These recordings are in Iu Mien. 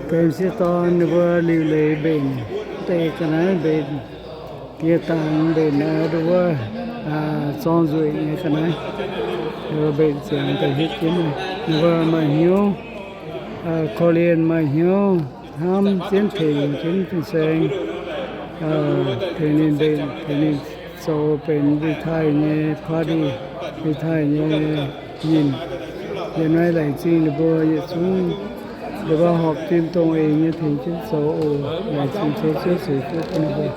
Benx sieqv dorn ninh mbuo liuc leiz mbenc, deix ga'naaiv mbenc, yie dangx mbenc nduov wuov zorng nzueic nyei ga'naaiv, ninh mbuo mbenc ziangx daaih hietv jienv. Ninh mbuo maaih hnyouv korv-lienh, maaih hnyouv hnamv jienv tengx jienv fin-saeng, tengx ninh mbenc, tengx ninh zoux benx retire nyei party, retire nyei nyinh. Yiem naaiv laengz zingh ninh mbuo yietc zungv, ninh mbuo horpc fim dongh eix nyei tengx jienv zoux oc. Laengz zingh tov Ziouv ceix fuqv bun ninh mbuo.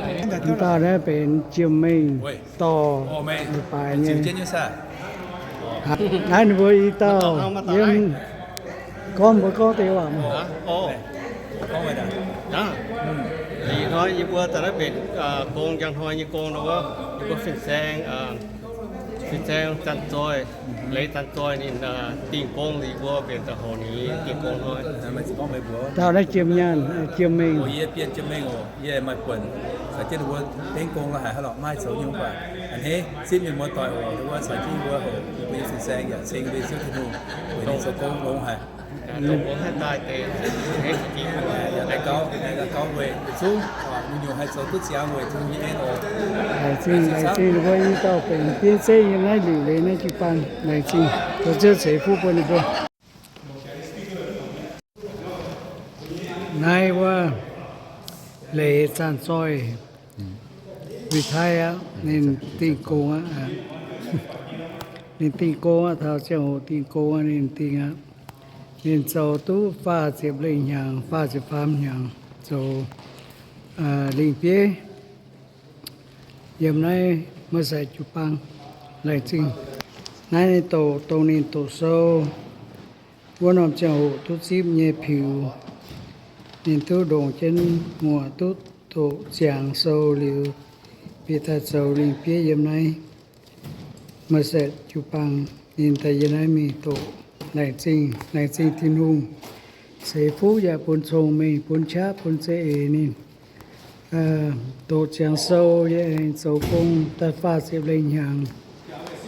Mv dauh naaiv benx Jiem Mengh dorh leiz-baaix nyei. Naaiv ninh mbuo i dauh yiem, gorngv mbuo gorngv deix waac. Ih hnoi yie mbuo daaih naaiv mbenc gong, njang hnoi nyei gong nor, yie mbuo fin-saeng, fin-saeng zanc-zoih, leiz zanc-zoih ninh dingh gong, yie mbuo mbenc daaih horc ninh dingh gong hnoi. Dauh naaiv Jiem Nyaanh, Jiem Mengh. Yie Bienh Jiem Mengh oc. Yie maaih buonc caux jienv ninh mbuo dengv gong lo haic, haaix lorqc maiv haih zoux nyungc baac a'hneiv zipv mienh muoz-doic oc, ninh mbuo caux jienv yie mbuo oc, yie mbuo nyei fin-saeng yaac ceng mbuo nyei Ziouv Tin-Hungh weic ninh zoux gong longx haic. Yaac daaih gaux, yaac daaih gaux weic yietc zungv nyungc-nyungc haih zoux duqv ziangx weic Tin-Hungh nyei en oc. Laengz zingh, laengz zingh ninh mbuo i dauh benx bieiv zeiv yiem naaiv liuc leiz naaiv jiu-baang. Laengz zingh, tov Ziouv ceix fuqv bun ninh mbuo. Naaiv wuov leiz zanc-zoih, retire aqv, ninh dingh gong aqv. Ninh dingh gong aqv, taux ziangh hoc dingh gong aqv, ninh dingh aqv. Ninh zoux duqv faah ziepc lengh hnyangx, faah ziepc faam hnyangx zoux lingh bieiv yiem naaiv Merced jiu-baang. Laengz zingh. Naaiv ninh doqc, dongh ninh doqc sou wuov norm ziangh hoc duqv zipv nyei piux, ninh duqv ndongc jienv muoc duqv doqc ziangx sou liuz, bieqc daaih zoux lingh bieiv yiem naaiv Merced jiu-baang. Ninh daaih yiem naaiv mingh doqc. Laengz zingh, laengz zingh Tin-Hungh ceix fuqv yaac bun cong-mengh, bun qaqv, bun za'eix ninh doqc ziangx sou yaac aengx zoux gong daaih faah ziepc lengh hnyangx.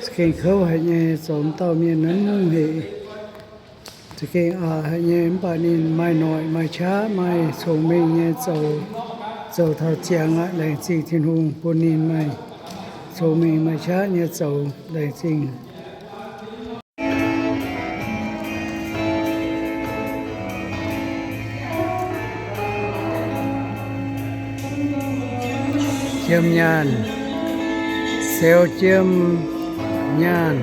Za'gengh kouv haic nyei, zoux m'dauh mienh naaiv mv hec. Za'gengh aqc haic nyei, mv baac ninh maaih noic maaih qaqv, maaih cong-mengh nyei zoux, zoux taux ziangx aqv. Laengz zingh Tin-Hungh bun ninh maaih cong-mengh maaih qaqv nyei zoux. Laengz zingh. Jiem Nyaanh, Seux Jiem Nyaanh,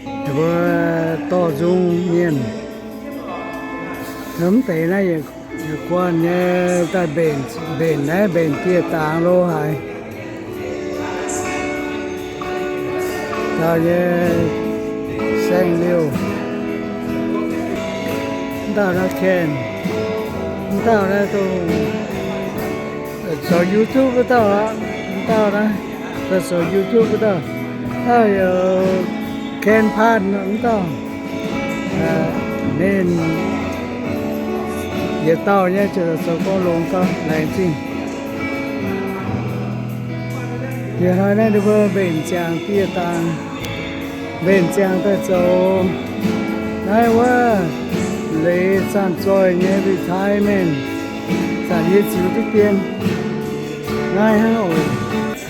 ninh mbuo dorh nzung mienh. Mv deix naaiv yietc guanh nyei daaih mbenc, mbenc naaiv mbenc dieh dangx lo haic. Dauh nyei saeng-liuh. Mv dauh naaiv Ken. Mv dauh naaiv dongh zoux YouTube wuov dauh aqv. Mv dauh naaiv dongh zoux YouTube wuov dauh. Dauh heuc Ken Pan mv dauh. Ninh yietc dauh nyei ziouc zoux gong longx gauh laengz zingh. Ih hnoi naaiv ninh mbuo mbenc ziangx dieh dangx, mbenc ziangx daaih zoux naaiv wuov leiz zanc-zoih nyei retirement, zanc yie ziux duqv dien naaiv hnangv oc.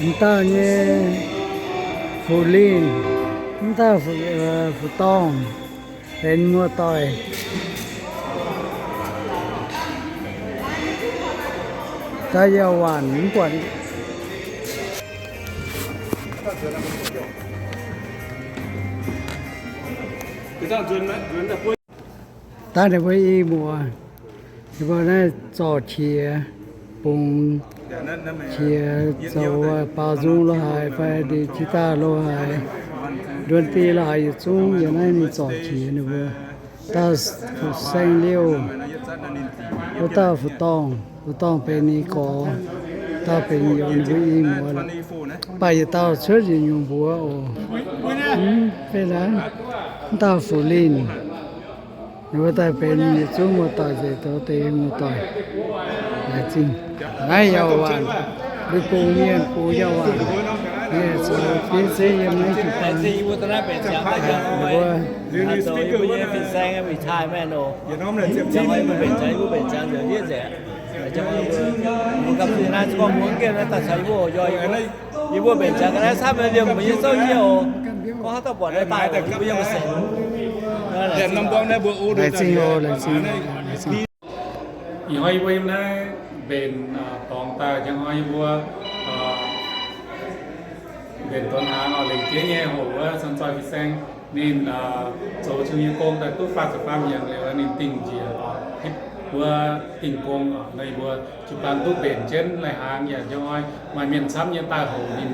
M'dauh nyei fuqv-linh, m'dauh fuqv-dorngh benx muoz-doic. Daaih yaac waanc mv buatc. Daaih ninh mbuo i muoz, ninh mbuo naaiv zorc qiex, bungx qiex zoux baaux nzung lo haaix fai ndie guitar lo haaix, nduon di lo haaix yietc zungv yiem naaiv ninh zorc qiex ninh mbuo. Dauh fuqv-saeng-liuh, wuov dauh fuqv-dorngh, fuqv-dorngh benx ninh gorx, dauh benx youz ninh mbuo i muoz. Mv baac yietc dauh cuotv yietc nyungc mbuox oc. Mv fei naaiv, mv dauh fuqv-linh, ninh mbuo daaih benx yietc zungv muoz-doic nzengc, douz deix muoz-doic. Laengz zingh. Naaiv yauh waanc, mbuo bungx mienh bungx yauh waanc. Yie zoux bieiv zeiv yiem naaiv jiu-baang. Mbuo fin-saeng retire mienh oc. Mbuo mbenc ziangx, mbuo mbenc ziangx nzengc ndiev nzengc. Mbuo gapv zuqc naaiv gorngv mbuo gengh naaiv daaih caux yie mbuo oix, yie mbuo mbenc ziangx ga'naaiv camv, liemh mbuo nyei zouv yie oc. Gorngv haaix dauh buatc naaiv daaih, yie mbuo yiem mbuo seix. Laengz zingh oc, laengz zingh. Ih hnoi yie mbuo yiem naaiv mbenc dorngx daaih, ih hnoi yie mbuo mbenc donx hnaangx oc, lengc jeiv nyei hoc wuov cang zoih fin-saeng ninh zoux zuqc nyei gong daaih duqv faah ziepc faam hnyangx liuz, ninh dingh njiec oc, hitv wuov dingh gong oc. Nor yie mbuo jiu-baang duqv mbenc jienv lai-hnaangx yaac njang hnoi maaih mienh camv nyei daaih houc ninh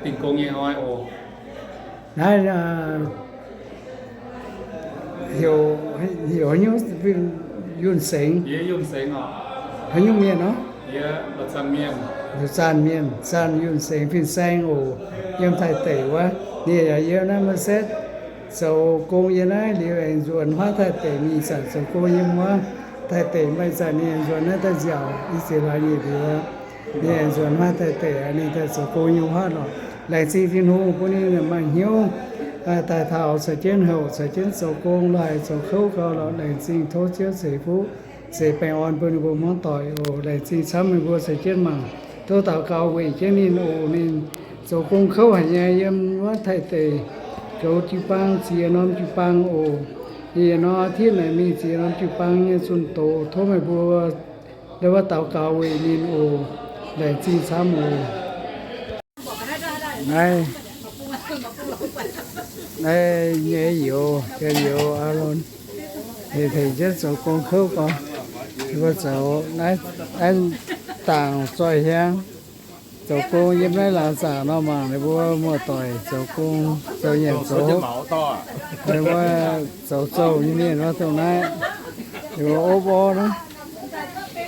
dingh gong nyei hnoi oc. Naaiv heuc, heuc haaix nyungc? Yunh Sengx. Haaix nyungc mienh nor? Zanc mienh, Zanc Yunh Sengx fin-saeng oc. Yiem Taiv deic wuov, ninh yaac yiem naaiv Merced zoux gong yiem naaiv liuz aengx nzuonx huaav Taiv deic. Mingh zanc zoux gong yiem huaav Taiv deic, maaih zanc ninh aengx nzuonx naaiv daaih nziaauc i ziex hlaax nyeic liuz, ninh aengx nzuonx huaav Taiv deic, ninh daaih zoux gong yiem huaav lorqc. Laengz zingh Tin-Hungh bun ninh maaih hnyouv daaih taux caux jienv houc, caux jienv zoux gong lorqc, zoux kouv gau lorqc. Laengz zingh, tov Ziouv ceix fuqv ceix baengh orn bun ninh mbuo hmuangv doic oc. Laengz zingh camv meih mbuo caux jienv mangc, tov daux gaux weic jienv ninh oc. Ninh zoux gong kouv haic nyei, yiem wuov Taiv deic goux jiu-baang ziex norm jiu-baang oc. Ih hnoi titv naaic mingh ziex norm jiu-baang nyei zunh doz. Tov meih mbuo ndau wuov daux gaux weic ninh oc. Laengz zingh camv oc. Naaiv, naaiv nyei youz, ga'youz Aalon, ninh tengx jienv zoux gong kouv gorx. Ninh mbuo zoux naaiv, naaiv dangc zoih hiaang. Zoux gong yiem naaiv laangz zaangc nor, mangc ninh mbuo muoz-doic zoux gong, zoux nyanc zoux hopv. Ninh mbuo zoux zouh nyei mienh nor dongh naaiv, ninh mbuo opv orv naaiv,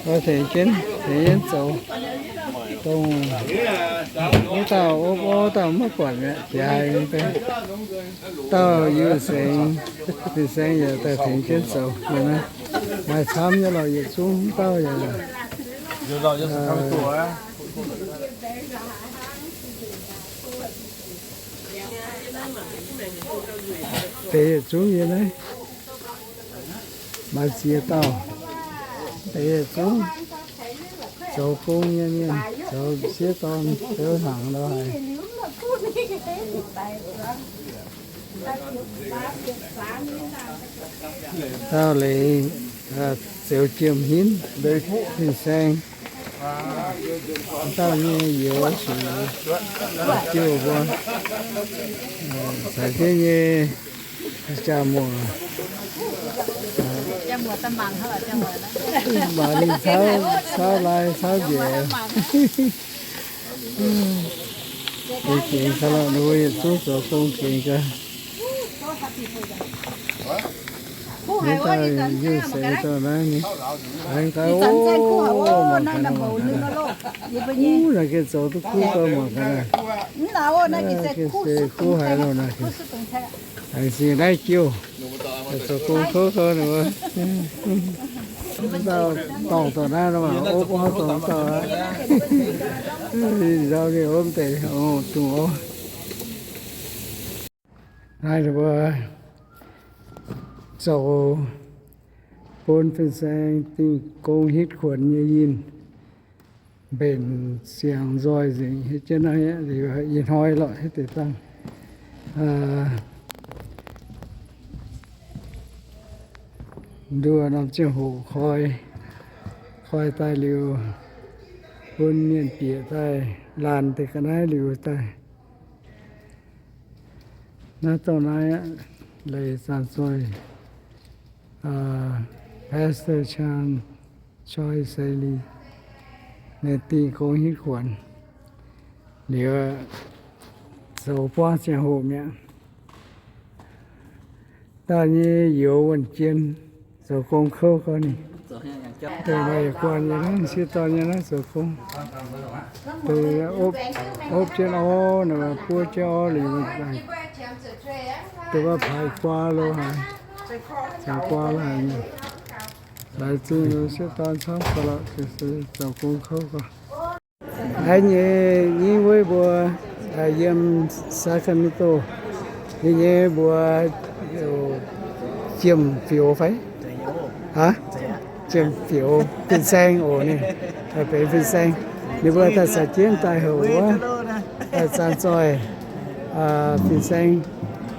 mbuo tengx jienv, tengx jienv zoux. Dongh wuov dauh opv orv dauh maiv buatc mi'aqv, jiex haic nyei. Dauh Yunh Sengx, fin-saeng yaac daaih tengx jienv zoux. Maaih camv nyei lorqc, yietc zungv dauh yaac deix yietc zungv nyei naaiv. Maaih ziex dauh, deix yietc zungv zoux gong nyei mienh, zoux sieqv dorn, zoux hnaangx nor haic. Dauh leiz Zeux Jiem Hinv, fin-saeng. Dauh nyei youz su'jiu mbuo caux jienv nyei jaa-muoc, mangc ninh cauv, cauv lai cauv njiec. Gengh gengh ga'lorqc, ninh mbuo yietc zungv zoux gong gengh ga'naaiv. Naaiv dauh Yunh Sengx dauh naaiv, aengx ga'naaiv, o, mangc ga'naaiv, mangc ga'naaiv. Naaiv gengh zoux duqv kuv gau, mangc ga'naaiv. Naaiv gengh se kuv haic loh naaiv. Aengx zingh naaiv jiouh, zoux gong kouv gau ninh mbuo. Dauh dorngh dauh naaiv nor, opv orv dorngh dauh aqv. Nzauh ninh opv deix, o, dungz orv. Naaiv ninh mbuo zoux bun fin-saeng dingh gong hitv kuonx nyei yinh, mbenc siangx nzoih nzengc. Hietv jienv naaiv liuz, ih hnoi lorqc, hietv deix dangh nduoh norm ziangh hoc koi, koi daaih liuz, bun mienh bieqc daaih laanh deix ga'naaiv liuz daaih. Naaiv dongh naaiv aqv, leiz Zanc Zoih, Pastor Chan Choi Seli, ninh dingh gong hitv kuonx liuz, zoux buangv ziangh hoc mi'aqv. Dauh nyei youz Wuonh Jien zoux gong kouv gau ninh. Dongh meih guanh nyei naaiv, sieqv dorn nyei naaiv zoux gong. Dongh opv, opv jienv orv, buov jienv orv liuz, dongh maiv paaix guaa lo haic, paaix guaa lo haic. Laengz zingh sieqv dorn camv gau lorqc, zoux gong kouv gau. Naaiv nyei nyeiv weiv mbuo Yiem Sacramento, yie nyei mbuox Jiem Fioux fai? Aa, Jiem Fioux fin-saeng oc. Ninh benx fin-saeng. Ninh mbuo daaih caux jienv daaih houc wuov, daaih zaanc zoih fin-saeng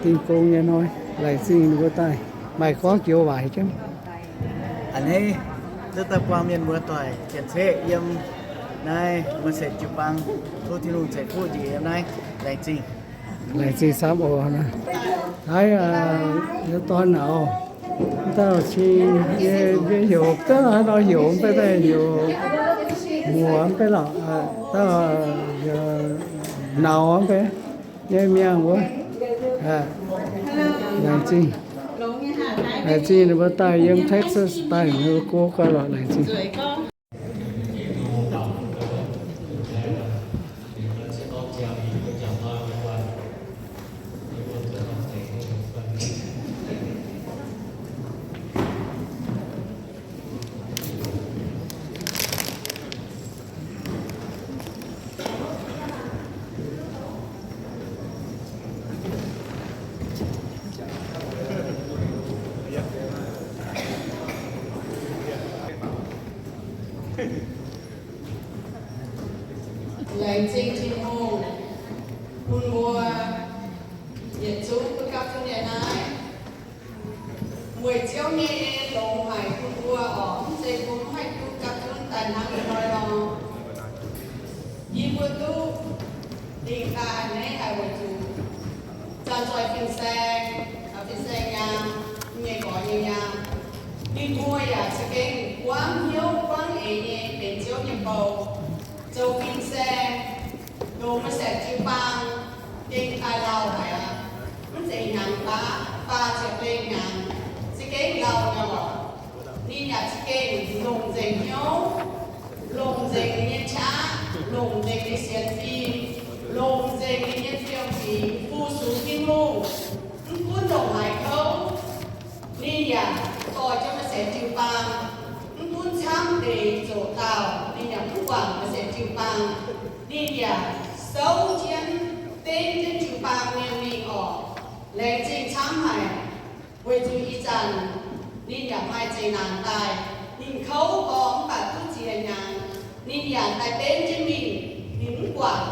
dingh gong nyei hnoi. Laengz zingh ninh mbuo daaih maaih gorngv joux waac jienv. A'hneiv, duqv daaih buangh mienh muoz-doic jienv ceqv yiem naaiv Merced jiu-baang, tov Tin-Hungh ceix fuqv njiec yiem naaiv. Laengz zingh. Laengz zingh camv oc. Naaiv, yie dorn nauz, dauh cing, yie heuc, dauh haaix nor heuc, mv baac daaih heuc muoz mv baac lorqc, dauh nauz mv baac nyei miangh wuov. Laengz zingh. Laengz zingh ninh mbuo daaih yiem Texas daaih, ninh mbuo go gau lorqc, laengz zingh. Laengz zingh Tin-Hungh bun mbuo yietc zungv duqv gapv zunv yiem naaiv. Weic Ziouv nyei en longx haic bun mbuo oc. Mv zeiz mbuo mv haih duqv gapv zunv daaih hnangv ih hnoi nor. Yie mbuo duqv dingh daaih a'hneiv haic weic zuqc zaanc zoih fin-saeng, fin-saeng nyaanh, nyei gorx nyei nyaanh, ninh mbuo yaac za'gengh buangv hnyouv buangv eix nyei benx Ziouv nyei bou, zoux fin-saeng, longc Merced jiu-baang gengh daaih lauh haic aqv. Mv zeiz hnyangx baav, faah ziepc lengh hnyangx za'gengh lauh nyei oc. Ninh yaac za'gengh longc nzengc hnyouv, longc nzengc ninh nyei qaqv, longc nzengc ninh sienx fim, longc nzengc ninh nyei fiem-fingx fu-sux Tin-Hungh. Mv gunv ndongc haaix kouv, ninh yaac dorh jienv Merced jiu-baang. Mv gunv camv deix zoqc dauh, ninh yaac mv guangc Merced jiu-baang. Ninh yaac souv jienv, benv jienv jiu-baang nyei mingh oc. Laengz zingh camv haic. Weic zuqc ih zanc ninh yaac maaih zeqc naanc daaih. Ninh kouv gorngv mv baac duqv ziex hnyangx, ninh yaac daaih benv jienv mingh. Ninh mv guangc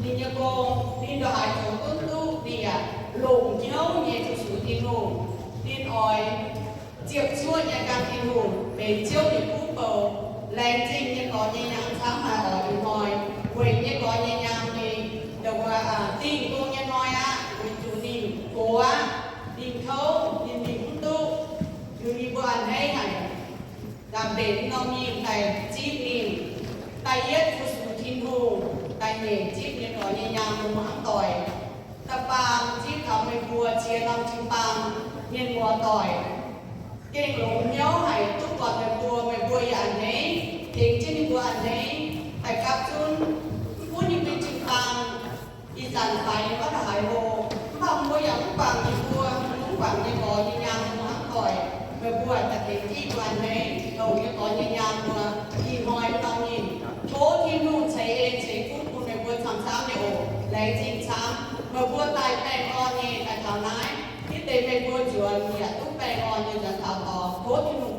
ninh nyei gong, ninh ndongc haaix zoux gunv duqv, ninh yaac longc hnyouv nyei fu-sux Tin-Hungh. Ninh oix ziepc zuoqv nyei gan Tin-Hungh benx Ziouv nyei kuv bou. Laengz zingh nyei gorx nyei nyaanh camv haic oc. Ih hnoi weic nyei gorx nyei nyaanh mingh, dongh wuov dingh gong nyei hnoi aqv, weic zuqc ninh gox aqv, ninh kouv, ninh mingh mv duqv. Liuz yie mbuo a'hneiv haic, daaih mbenc norm mienh daaih zipv ninh, da'yietv fu-sux Tin-Hungh, da'nyeic zipv nyei gorx nyei nyaanh mbuo hnangv doic. Da'faam zipv taux meih mbuo ziex norm jiu-baang mienh muoz-doic. Gengh longx hnyouv haic duqv buatc meih mbuo, meih mbuo yaac a'hneiv tengx jienv ninh mbuo a'hneiv daaih gapv zunv. Mv gunv yie mbuo jiu-baang ih zanc faix nyei maiv daaih haaix hlo, mv baac mbuo yaac mv guangc yie mbuo, mv guangc nyei gorx nyei nyaanh mbuo hnangv doic. Meih mbuo daaih tengx jienv yie mbuo a'hneiv, longc nyei gorx nyei nyaanh mbuo. Ih hnoi norm mienh, tov Tin-Hungh ceix en ceix fuqv bun meih mbuo camv-camv nyei oc. Laengz zingh camv. Meih mbuo daaih baengh orn nyei daaih taux naaiv, hitv deix meih mbuo nzuonx yaac duqv baengh orn nyei nzuonx taux dorngx. Tov Tin-Hungh